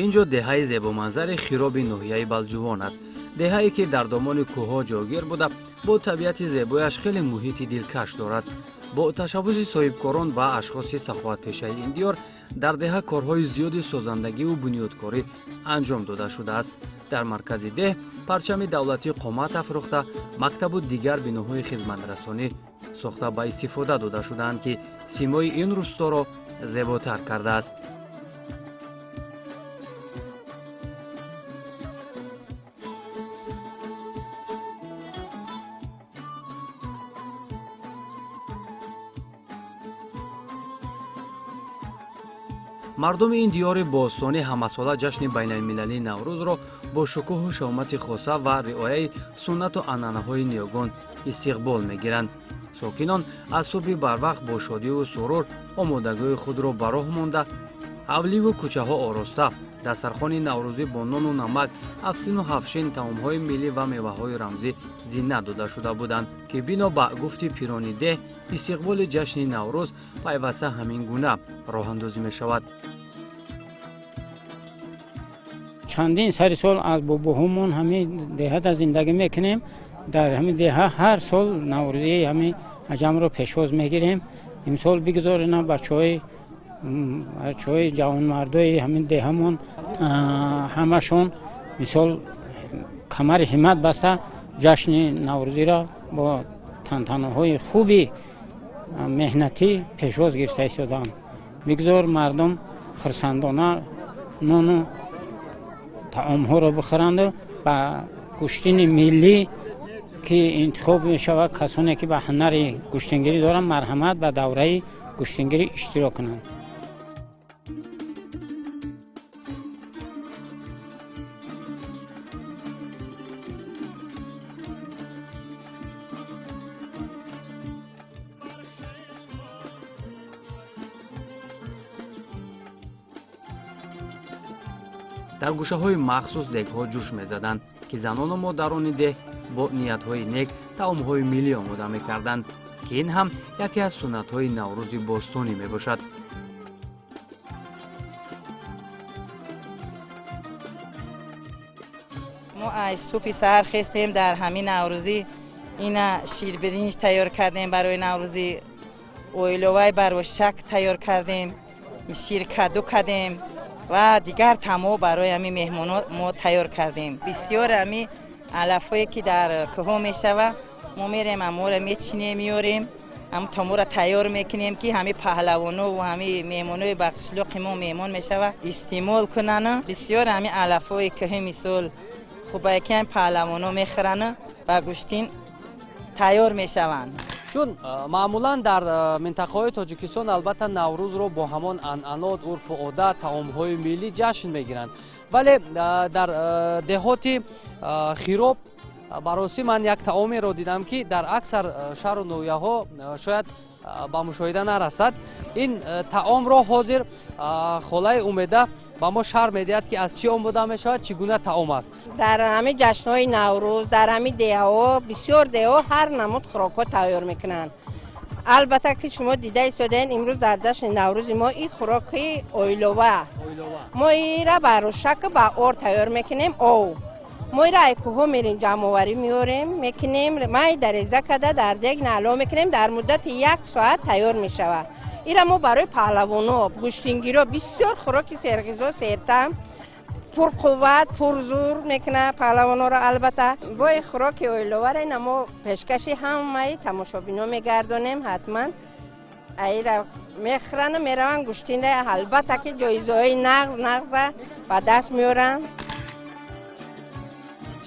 Ин ҷо деҳаи зебоманзари Хироби ноҳияи Балҷувон аст, деҳае, ки дар домони кӯҳҳо ҷойгир буда, бо табиати зебояш хеле муҳити дилкаш дорад. Бо ташаббуси соҳибкорон ва ашхоси саховатпешаи ин диёр дар деҳа корҳои зиёди созандагиву бунёдкорӣ анҷом дода шудааст. Дар маркази деҳ парчами давлатӣ қомат афрӯхта, мактабу дигар биноҳои хизматрасонӣ сохта ба истифода дода шудаанд, ки симои ин рӯсторо зеботар кардааст. Мардуми ин диёри бостонӣ ҳамасола ҷашни байналмилалии Наврӯзро бо шукӯҳу шаҳомати хоса ва риояи суннату анъанаҳои ниёгон истиқбол мегиранд. Сокинон аз субҳи барвақт бо шодиву сурур омодагии худро ба роҳ монда, ҳавливу кӯчаҳо ороста, дастархони наврӯзӣ бо нону намак, афсину ҳафшин, таомҳои миллӣ ва меваҳои рамзӣ зинат дода шуда буданд, ки бино ба гуфти пирони деҳ, истиқболи ҷашни Наврӯз пайваста ҳамин гуна роҳандозӣ мешавад. Чандин сари сол аз бобоҳомон ҳамин деҳада зиндагӣ мекунем. Дар ҳамин деҳа ҳар сол Наврӯзии ҳамин аҷамро пешвоз мегирем. Имсол бигузорена бачаҳои ҷавонмардои ҳамин деҳамон ҳамашон мисол камари ҳиммат баста, ҷашни Наврӯзиро бо тантанаҳои хуби меҳнатӣ пешвоз гирифта истодаанд. Бигзор мардум хурсандона нону таомҳоро бихӯранду ба гӯштини миллӣ, ки интихоб мешавад, касоне ки ба ҳунари гӯштингирӣ доранд, марҳамат, ба давраи гӯштингирӣ иштирок кунанд. Дар гӯшаҳои махсус дегҳо ҷӯш мезаданд, ки занону модарони деҳ бо ниятҳои нек таомҳои миллӣ омода мекарданд, ки ин ҳам яке аз суннатҳои Наврӯзи бостонӣ мебошад. Мо аз субҳи саҳар хестем, дар ҳамин Наврӯзӣ ина ширбиринҷ тайёр кардем, барои Наврӯзӣ оиловаи барошак тайёр кардем, ширкаду кардем ва дигар таомҳо барои ҳамин меҳмонҳо мо тайёр кардем. Бисёр ҳами алафҳое, ки дар кӯҳҳо мешава, мо мерем, аморо мечинем, меорем, ҳам таомҳоро тайёр мекунем, ки ҳами паҳлавоно ва ҳами меҳмонои ба қишлоқи мо меҳмон мешава, истеъмол кунанд. Бисёр ҳами алафҳои кӯҳи, мисол, хубае, ки ҳами паҳлавоно мехӯранд, ба гӯштин тайёр мешаванд. Чун маъмулан дар минтақаҳои Тоҷикистон, албатта, Наврӯзро бо ҳамон анъанот, урфу одат, таомҳои миллӣ ҷашн мегиранд, вале дар деҳоти Хироб ба ростӣ ман як таомеро дидам, ки дар аксар шаҳру ноҳияҳо шояд ба мушоҳида нарасад. Ин таомро ҳозир холаи Умеда ба мо шарҳ медиҳад, ки аз чӣ омода мешавад, чӣ гуна таом аст. Дар ҳамин ҷашнҳои Наврӯз дар ҳамин деҳаҳо, бисёр деҳаҳо ҳар намуд хӯрокҳо тайёр мекунанд. Албатта, ки шумо дида истодаед, имрӯз дар ҷашни Наврӯзи мо ин хӯроки оилова. Мо ира ба рӯшак, ба ор тайёр мекунем. Ов мо ира ай кӯҳо мерем, ҷамъоварӣ меорем, мекунем, майда реза карда, дар дег нало мекунем, дар муддати як соат тайёр мешавад. Ира мо барои паҳлавоно, гӯштингиро бисёр хӯроки серғизо, сертаъм, пурқувват, пурзур мекунад паҳлавоноро. Албатта, бо хӯроки оиловара ина мо пешкаши ҳамаи тамошобино мегардонем. Ҳатман аира мехӯрану мераванд гӯштинда, албатта, ки ҷоизаҳои нағз нағза ба даст меоранд.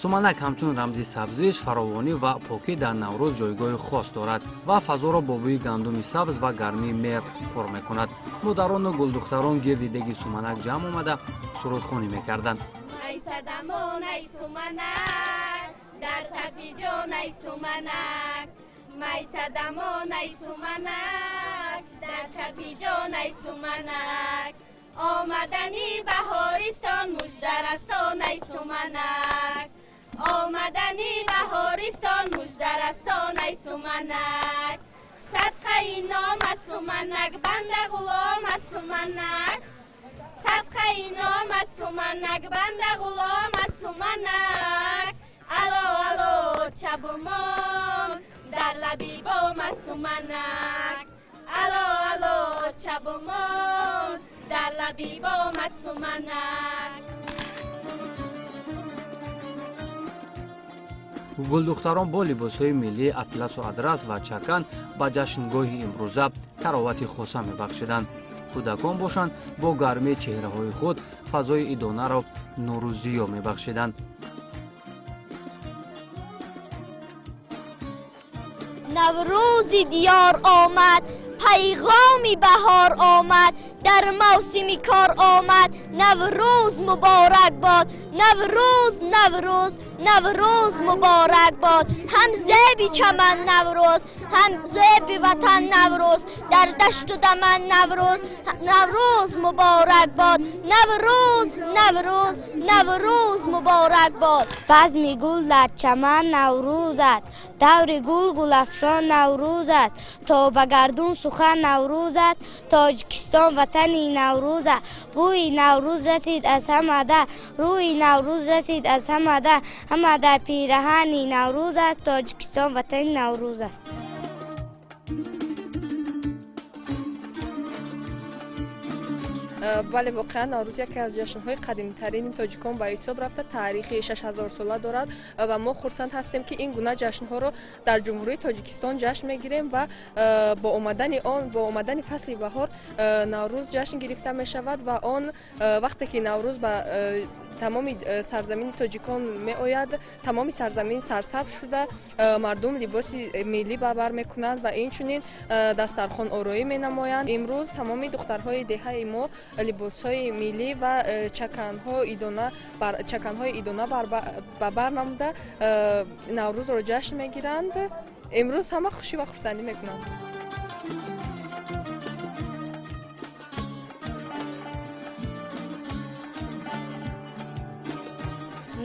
Суманак ҳамчун рамзи сабзиш, фаровонӣ ва покӣ дар Наврӯз ҷойгоҳи хос дорад ва фазоро бо бӯи гандуми сабз ва гармии меҳр пур мекунад. Модарону гулдухтарон гирди деги суманак ҷамъ омада, сурудхонӣ мекарданд. Ай садамон, ай суманак, дар тапи ҷон, ай суманак, май садамон, ай суманак, дар чапи ҷон, ай суманак, омадани баҳористон муждарасон, ай суманак, омадани баҳористон муждарасон, ай суманак, садқаи номат суманак, банда ғуломат суманак. Садқаи номат суманак, банда ғуломат суманак. Ало, ало, чабумон, дар лаби бомат суманак. Ало, ало, чабумон, дар лаби бомат суманак. Гулдухтарон бо либосҳои миллии атласу адрас ва чакан ба ҷашнгоҳи имрӯза таровати хоса мебахшиданд. Кӯдакон бошанд, бо гармии чеҳраҳои худ фазои идонаро нуру зиё мебахшиданд. Наврӯзи диёр омад, пайғоми баҳор омад, дар мавсими кор омад. Наврӯз муборак бод! Наврӯз, Наврӯз, Наврӯз муборак бод! Ҳам зеби чаман Наврӯз, ҳам зеби ватан Наврӯз, дар дашту даман Наврӯз. Наврӯз муборак бод! Наврӯз, Наврӯз, Наврӯз муборак бод! Базми гул дар чаман Наврӯз аст, даври гул гулафшон Наврӯз аст, то ба гардун сухан Наврӯз аст. Тоҷикистон ватани Наврӯз аст. Бӯи Наврӯз расид аз ҳамада, рӯи Наврӯз расид аз ҳамада, ҳамада пираҳани Наврӯз аст. Тоҷикистон ватани Наврӯз аст. Бале, воқеан Наврӯз яке аз ҷашнҳои қадимтарини тоҷикон ба ҳисоб рафта, таърихи 6000сола дорад ва мо хурсанд ҳастем, ки ин гуна ҷашнҳоро дар Ҷумҳурии Тоҷикистон ҷашн мегирем ва бо омадани он, бо омадани фасли баҳор Наврӯз ҷашн гирифта мешавад ва он вақте ки Наврӯз ба тамоми сарзамини тоҷикон меояд, тамоми сарзамин сарсабз шуда, мардум либоси миллӣ ба бар мекунанд ва инчунин дастархон ороӣ менамоянд. Имрӯз тамоми духтарҳои деҳаи мо либосҳои миллӣ ва чаканҳои идона ба бар намуда, Наврӯзро ҷашн мегиранд. Имрӯз ҳама хушӣ ва хурсандӣ мекунанд.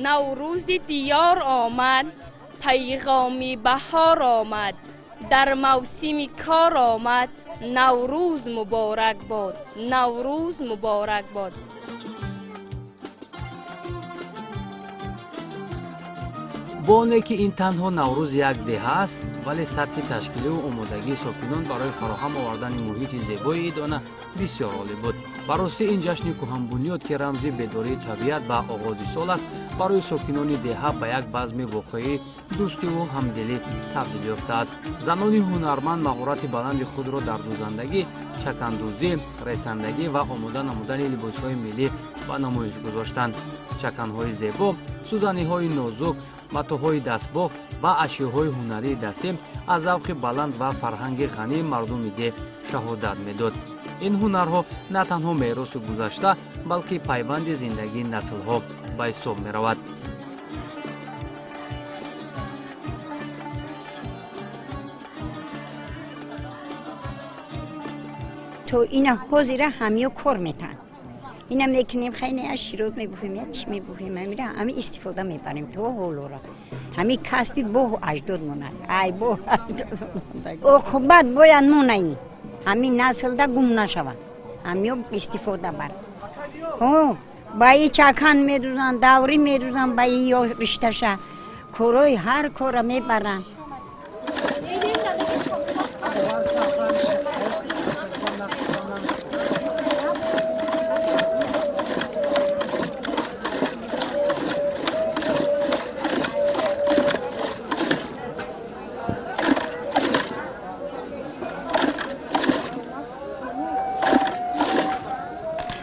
Наврӯзи диёр омад, пайғоми баҳор омад, дар мавсими кор омад. Наврӯз муборак бод! Наврӯз муборак бод! Бо оне ки ин танҳо Наврӯзи як деҳа аст, вале сатҳи ташкиливу омодагии сокинон барои фароҳам овардани муҳити зебои идона бисёр олӣ буд. Ба ростӣ, ин ҷашни кӯҳанбунёд, ки рамзи бедории табиат ва оғози сол аст, барои сокинони деҳа ба як базми воқеии дӯстиву ҳамдилӣ табдил ёфтааст. Занони ҳунарманд маҳорати баланди худро дар дӯзандагӣ, чакандӯзӣ, ресандагӣ ва омода намудани либосҳои миллӣ ба намоиш гузоштанд. Чаканҳои зебо, сӯзаниҳои нозук, матоъҳои дастбоф ва ашёҳои ҳунарии дастӣ аз завқи баланд ва фарҳанги ғании мардуми деҳ шаҳодат медод. Ин ҳунарҳо на танҳо мероси гузашта, балки пайванди зиндагии наслҳо ба ҳисоб меравад. То ина ҳозира ҳамиё кор метаҳанд. Ина мекунем, хайне я широт мебуфем, я чӣ мебуфем, ҳамира ҳами истифода мебарем то ҳолора. Ҳами касби боҳу аҷдод монад, ай боҳу аҷдод монад. Оқибат бояд монаи, ҳами наслда гум нашавад, ҳамиё истифода бар. Ба и чакан медузанд, даврӣ медузанд, ба и ё ришташа корои ҳар кора мебаранд.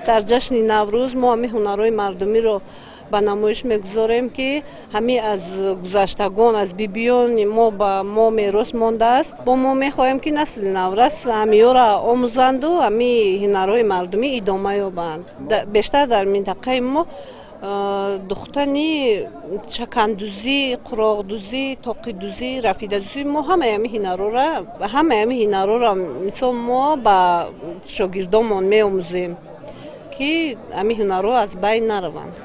Дар ҷашни Наврӯз мо ҳамин ҳунарҳои мардумиро ба намоиш мегузорем, ки ҳамин аз гузаштагон, аз бибиёни мо ба мо мерос мондааст. Бо мо мехоҳем, ки насли наврас ҳамиёра омӯзанду ҳамин ҳунарҳои мардумӣ идома ёбанд. Бештар дар минтақаи мо духтани чакандӯзӣ, қуроқдӯзӣ, тоқидӯзӣ, рафидадӯзӣ, мо ҳамаи ҳамин ҳунарҳоро мисол мо ба шогирдонмон меомӯзем, ки ҳамин ҳунарҳо аз байн нараванд.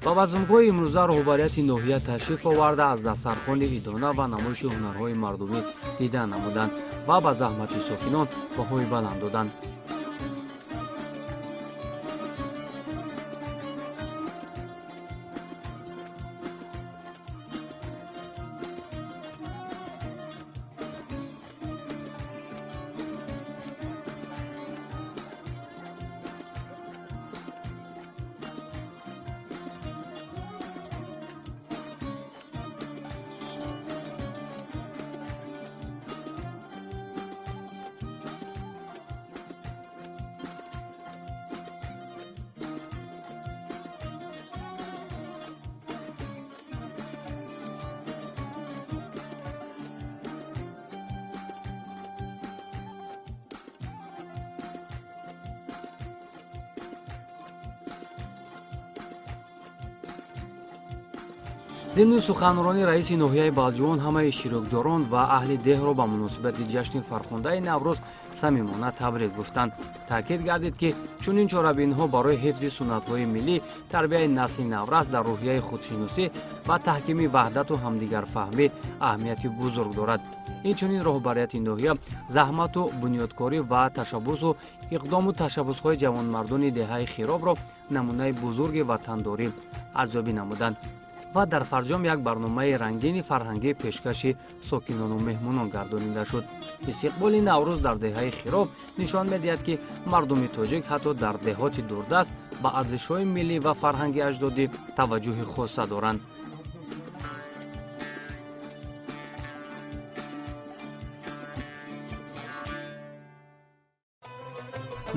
Ба базмгоҳи имрӯза роҳбарияти ноҳия ташриф оварда, аз дастархони идона ва намоиши ҳунарҳои мардумӣ дида намуданд ва ба заҳмати сокинон баҳои баланд доданд. Зимни суханрони раиси ноҳияи Балҷувон ҳамаи иштирокдорон ва аҳли деҳро ба муносибати ҷашни фархундаи Наврӯз самимона табрик гуфтанд. Таъкид гардид, ки чунин чорабинҳо барои ҳифзи суннатҳои миллӣ, тарбияи насли наврас дар рӯҳияи худшиносӣ ва таҳкими ваҳдату ҳамдигарфаҳмӣ аҳамияти бузург дорад. Инчунин роҳбарияти ноҳия заҳмату бунёдкорӣ ва ташаббусу иқдому ташаббусҳои ҷавонмардони деҳаи Хиробро намунаи бузурги ватандорӣ арзёбӣ намуданд ва дар фарҷом як барномаи рангини фарҳангӣ пешкаши сокинону меҳмонон гардонида шуд. Истиқболи Наврӯз дар деҳаи Хироб нишон медиҳад, ки мардуми тоҷик ҳатто дар деҳоти дурдаст ба арзишҳои миллӣ ва фарҳанги аҷдодӣ таваҷҷӯҳи хоса доранд.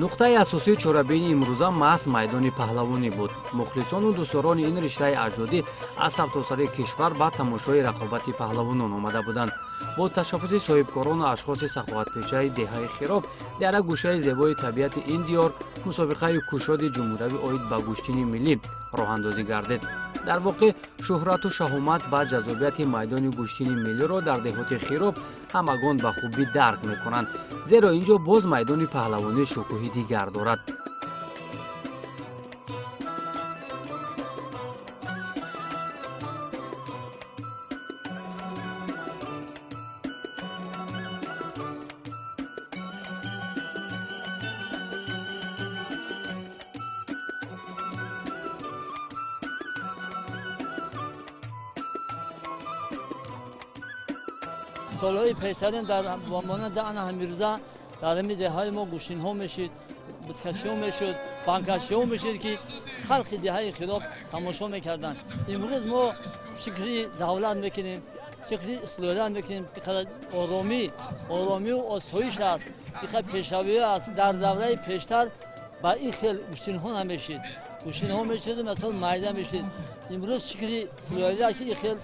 Нуқтаи асосии чорабини имрӯза маҳз майдони паҳлавонӣ буд. Мухлисону дӯстдорони ин риштаи аҷдодӣ аз сартосари кишвар ба тамошои рақобати паҳлавонон омада буданд. Бо ташаббуси соҳибкорону ашхоси саховатпешаи деҳаи Хироб дар як гӯшаи зебои табиати ин диёр мусобиқаи кушоди ҷумҳуриявӣ оид ба гӯштини миллӣ роҳандозӣ гардид. Дар воқеъ, шӯҳрату шаҳомат ва ҷаззобияти майдони гӯштини миллиро дар деҳоти Хироб ҳамагон ба хубӣ дарк мекунанд, зеро ин ҷо боз майдони паҳлавонӣ шукӯҳи дигар дорад. Солҳои пештарин дар монанди ана ҳамирӯза дар ҳамин деҳаи мо гӯштинҳо мешид, буткашиҳо мешуд, банкашиҳо мешид, ки халқи деҳаи Хироб тамошо мекарданд. Имрӯз мо шукри давлат мекунем, шукри истиқлолият мекунем, ки қадар оромию осоиш аст, ин қадар пешравӣ аст. Дар давраи пештар ба ин хел гӯштинҳо намешид, гӯштинҳо мешиду масалан майда мешид. Имрӯз шукри истиқлолият, ки ин хел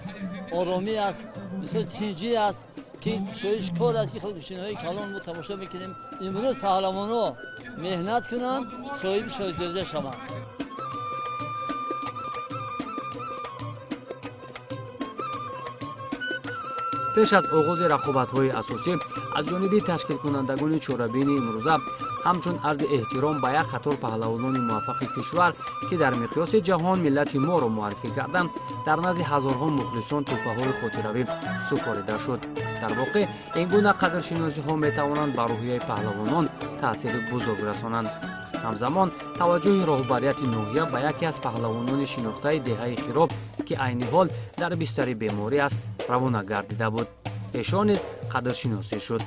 оромӣ аст, мисол тинҷӣ аст, ки кушоиш кор аст, ки хел гӯштинҳои калон мо тамошо мекунем. Имрӯз паҳлавонҳо меҳнат кунанд, соҳиби шоҳиҷоиза шаванд. Пеш аз оғози рақобатҳои асосӣ аз ҷониби ташкилкунандагони чорабини имрӯза ҳамчун арзи эҳтиром ба як қатор паҳлавонони муваффақи кишвар, ки дар миқёси ҷаҳон миллати моро муаррифӣ карданд, дар назди ҳазорҳо мухлисон тӯҳфаҳои хотиравӣ супорида шуд. Дар воқеъ, ин гуна қадршиносиҳо метавонанд ба рӯҳияи паҳлавонон таъсири бузург расонанд. Ҳамзамон таваҷҷӯҳи роҳбарияти ноҳия ба яке аз паҳлавонони шинохтаи деҳаи Хироб, ки айни ҳол дар бистари беморӣ аст, равона гардида буд. Эшон низ қадршиносӣ шуд.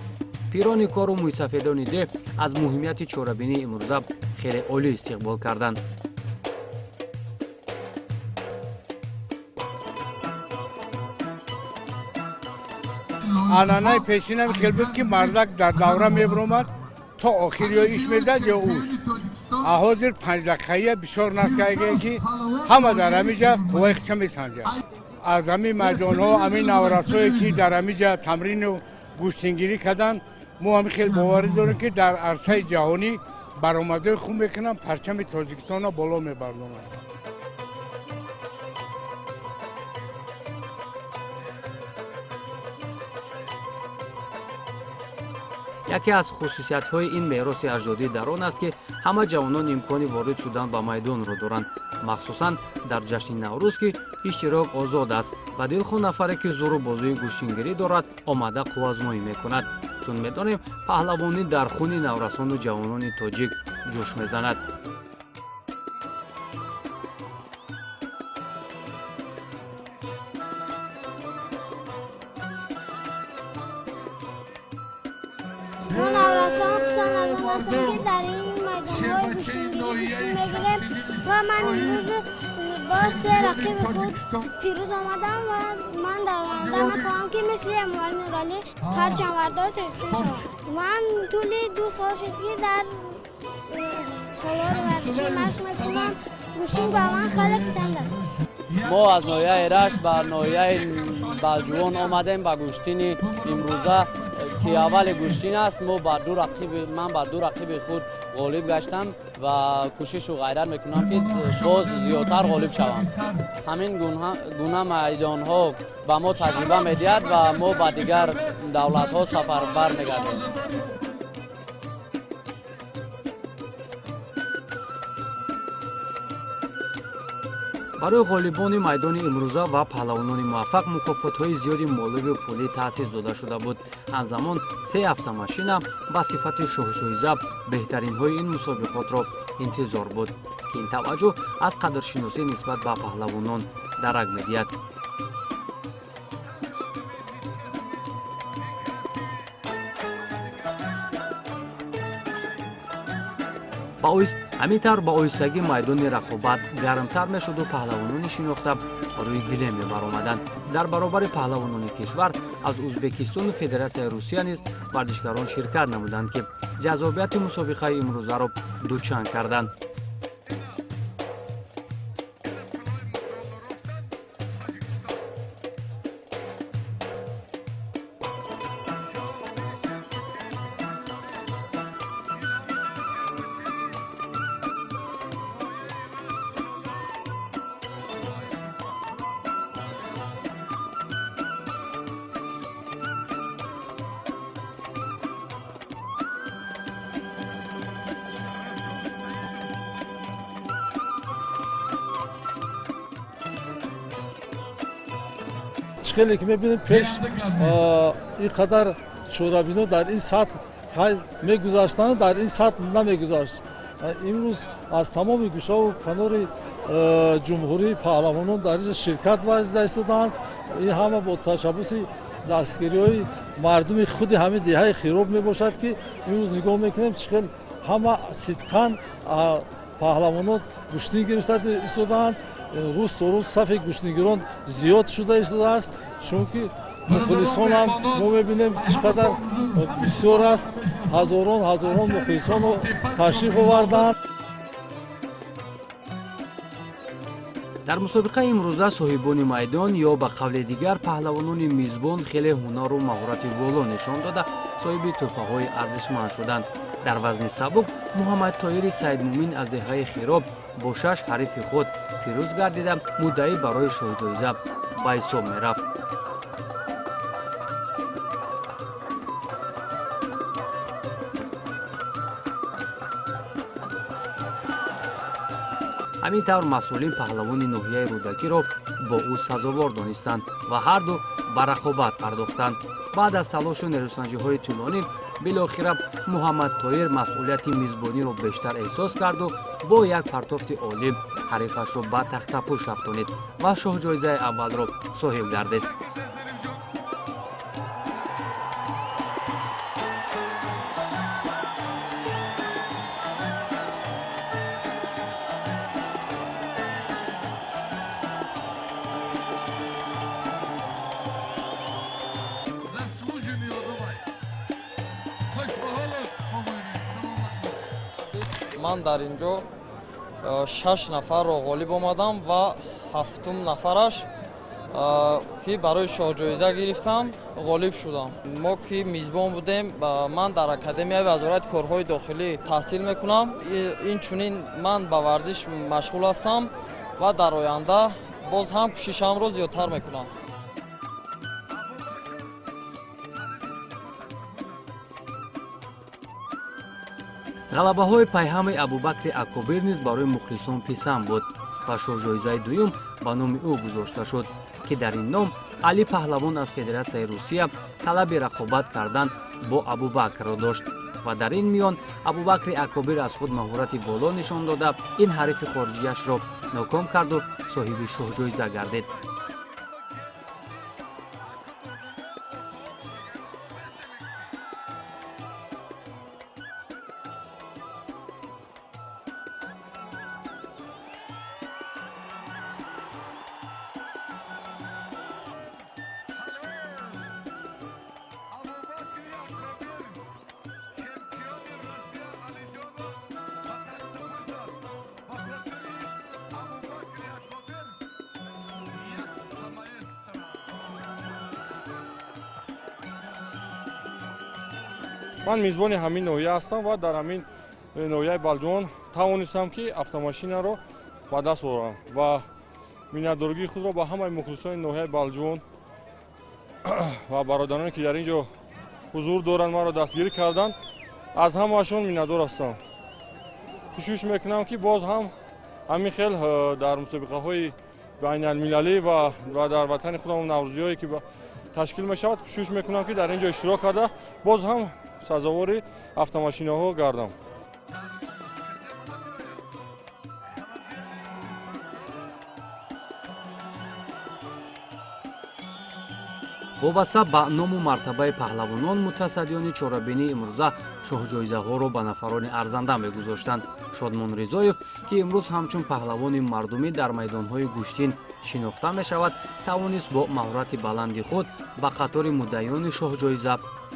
Пирони кору мӯйсафедони деҳ аз муҳимияти чорабинии имрӯза хеле олӣ истиқбол карданд. Анъанаи пешинам хел буд, ки мардак дар давра мебиромад, то охир ё иш мезад, ё уш. А ҳозир 5 дақиқаия бисёр наскайге, ки ҳама дар ҳамиҷа қувваи худша месанҷад. Аз ҳамин майдонҳо ҳамин наврасое, ки дар ҳамиҷа тамрину гӯштингирӣ карданд, мо ҳамин хел боварӣ дорем, ки дар арсаи ҷаҳонӣ баромадҳои хуб мекунанд, парчами Тоҷикистонро боло мебардонанд. Яке аз хусусиятҳои ин мероси аҷдодӣ дар он аст, ки ҳама ҷавонон имкони ворид шудан ба майдонро доранд. Махсусан дар ҷашни Наврӯз, ки иштирок озод аст ва дилхоҳ нафаре, ки зӯру бозуи гӯштингирӣ дорад, омада қувваазмоӣ мекунад. Чун медонем, паҳлавонӣ дар хуни наврасону ҷавонони тоҷик ҷӯш мезанад. Мо наврасон хусусан аз он ҳастем, ки дар ин майдонҳои гӯштингирӣ гӯштин мегирем ва ман имрӯз бо се рақиби худ пирӯз омадам ва ман дар оянда мехоҳам, ки мисли Эмомалӣ Нуралӣ парчамбардори Тоҷикистон шавам. Ман тӯли 2 сол шуд, ки дар толори варзишӣ машқ мекунам. Гӯштин ба ман хеле писанд аст. Мо аз ноҳияи Рашт ба ноҳияи Балҷувон омадем ба гӯштини имрӯза, ки аввали гӯштин аст. Мо бар ду рақиби ман бар ду рақиби худ ғолиб гаштам ва кӯшишу ғайрат мекунам, ки боз зиёдтар ғолиб шавам. Ҳамин гуна майдонҳо ба мо таҷриба медиҳад ва мо ба дигар давлатҳо сафарбар мегардем. Барои ғолибони майдони имрӯза ва паҳлавонони муваффақ мукофотҳои зиёди моливу пулӣ таъсис дода шуда буд. Ҳамзамон се автомашина ба сифати шоҳҷоиза беҳтаринҳои ин мусобиқотро интизор буд, ки ин таваҷҷӯҳ аз қадршиносӣ нисбат ба паҳлавонон дарак медиҳад. Ҳамин тавр, ба оҳистагӣ майдони рақобат гармтар мешуду паҳлавонони шинохта рӯи гилем мебаромаданд. Дар баробари паҳлавонони кишвар аз Узбекистону Федератсияи Русия низ варзишгарон ширкат намуданд, ки ҷаззобияти мусобиқаи имрӯзаро дучанд карданд. Чӣ хеле ки мебинем, пеш ин қадар чорабино дар ин сатҳ мегузаштанд, дар ин сатҳ намегузашт. Имрӯз аз тамоми гӯшаву канори ҷумҳурӣ паҳлавонон дар инҷа ширкат варзида истодаанд. Ин ҳама бо ташаббуси дастгириҳои мардуми худи ҳамин деҳаи Хироб мебошад, ки имрӯз нигоҳ мекунем, чӣ хел ҳама сидқан паҳлавонон гӯштин гирифта истодаанд. Рӯз то рӯз сафи гӯштингирон зиёд шуда истодааст, чунки мухлисонам мо мебинем, чӣ қадар бисёр аст. Ҳазорон ҳазорон мухлисонро ташриф овардаанд. Дар мусобиқаи имрӯза соҳибони майдон ё ба қавли дигар паҳлавонони мизбон хеле ҳунару маҳорати воло нишон дода, соҳиби тӯҳфаҳои арзишманд шуданд. Дар вазни сабук Муҳаммадтоири Саидмумин аз деҳаи Хироб бо шаш ҳарифи худ пирӯз гардида, муддаӣ барои шоҳҷоиза ба ҳисоб мерафт. Ҳамин тавр, масъулин паҳлавони ноҳияи Рӯдакиро бо ӯ сазовор донистанд ва ҳарду ба рақобат пардохтанд. Баъд аз талошу нерӯсанҷиҳои тӯлонӣ билохира Муҳаммадтоир масъулияти мизбониро бештар эҳсос карду бо як партофти олӣ ҳарифашро ба тахтапӯш рафтонид ва шоҳҷоизаи аввалро соҳиб гардид. Ман дар ин ҷо шаш нафарро ғолиб омадам ва ҳафтум нафараш, ки барои шоҳҷоиза гирифтам, ғолиб шудам. Мо ки мизбон будем, ман дар Академияи Вазорати корҳои дохилӣ таҳсил мекунам. Инчунин ман ба варзиш машғул ҳастам ва дар оянда боз ҳам кӯшишамро зиёдтар мекунам. Ғалабаҳои пайҳами Абубакри Акобир низ барои мухлисон писанд буд. Ва шоҳҷоизаи дуюм ба номи ӯ гузошта шуд, ки дар ин ном Али Паҳлавон аз Федератсияи Русия талаби рақобат кардан бо Абубакрро дошт. Ва дар ин миён Абубакри Акобир аз худ маҳорати боло нишон дода, ин ҳарифи хориҷияшро ноком карду соҳиби шоҳҷоиза гардид. Ман мизбони ҳамин ноҳия ҳастам ва дар ҳамин ноҳияи Балҷувон тавонистам, ки автомошинаро ба даст орам ва миннатдоригии худро ба ҳамаи мухлисони ноҳияи Балҷувон ва бародароне, ки дар ин ҷо ҳузур доранд, маро дастгирӣ карданд, аз ҳамаашон миннатдор ҳастам. Кӯшиш мекунам, ки боз ҳам ҳамин хел дар мусобиқаҳои байналмилалӣ ва дар ватани худам наврӯзиҳое, ки ташкил мешавад, кӯшиш мекунам, ки дар ин ҷо иштирок карда, боз ҳам сазовори автомошинаҳо гардам. Вобаста ба ному мартабаи паҳлавонон, мутасаддиёни чорабинии имрӯза шоҳҷоизаҳоро ба нафарони арзанда мегузоштанд. Шодмон Ризоев, ки имрӯз ҳамчун паҳлавони мардумӣ дар майдонҳои гӯштин шинохта мешавад, тавонист бо маҳорати баланди худ ба қатори муддаиёни шоҳҷоиза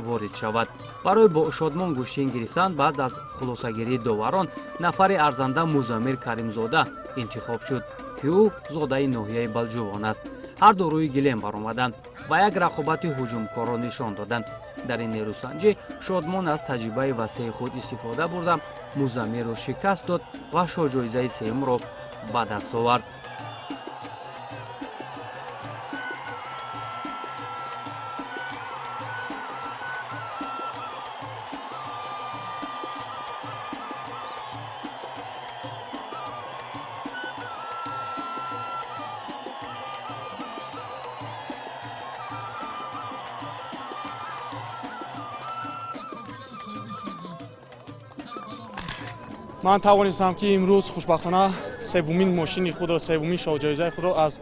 ворид шавад. Барои бо Шодмон гӯштин гирифтан, баъд аз хулосагирии доварон, нафари арзанда Музамир Каримзода интихоб шуд, ки ӯ зодаи ноҳияи Балҷувон аст. Ҳарду рӯи гилем баромаданд ва як рақобати ҳуҷумкорро нишон доданд. Дар ин нерӯсанҷӣ Шодмон аз таҷрибаи васеи худ истифода бурда, Музамирро шикаст дод ва шоҳҷоизаи сеюмро ба даст овард. Ман тавонистам, ки имрӯз хушбахтона севумин мошини худро, севумин шоҳҷоизаи худро аз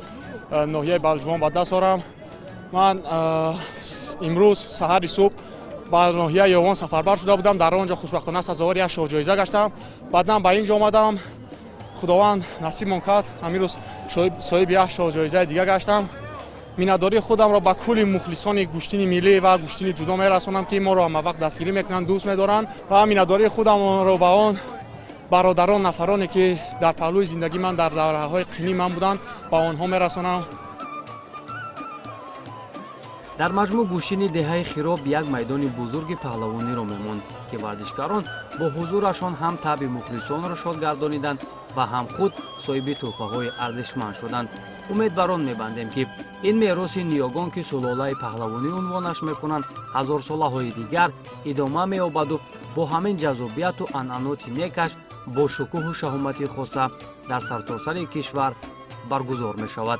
ноҳияи Балҷувон ба даст орам. Ман имрӯз саҳари субҳ ба ноҳияи Ёвон сафарбар шуда будам. Дар он ҷо хушбахтона сазовори як шоҳҷоиза гаштам. Баъдан ба ин ҷо омадам. Худованд насибмон кард, ҳамин рӯз соҳиби як шоҳҷоизаи дига гаштам. Миннатдории худамро ба кулли мухлисони гӯштини миллӣ ва гӯштини ҷудо мерасонам, ки моро ҳамавақт дастгирӣ мекунанд, дӯст медоранд, ва миннатдории худамро ба он бародарон, нафароне, ки дар паҳлӯи зиндагии ман дар давраҳои қинии ман буданд, ба онҳо мерасонам. Дар маҷмӯъ, гӯштини деҳаи Хироб як майдони бузурги паҳлавониро мемонд, ки варзишгарон бо ҳузурашон ҳам таъби мухлисонро шод гардониданд ва ҳам худ соҳиби тӯҳфаҳои арзишманд шуданд. Умед бар он мебандем, ки ин мероси ниёгон, ки сулолаи паҳлавонӣ унвонаш мекунанд, ҳазорсолаҳои дигар идома меёбаду бо ҳамин ҷаззобияту анъаноти некаш, бо шукӯҳу шаҳомати хоса дар сартосари кишвар баргузор мешавад.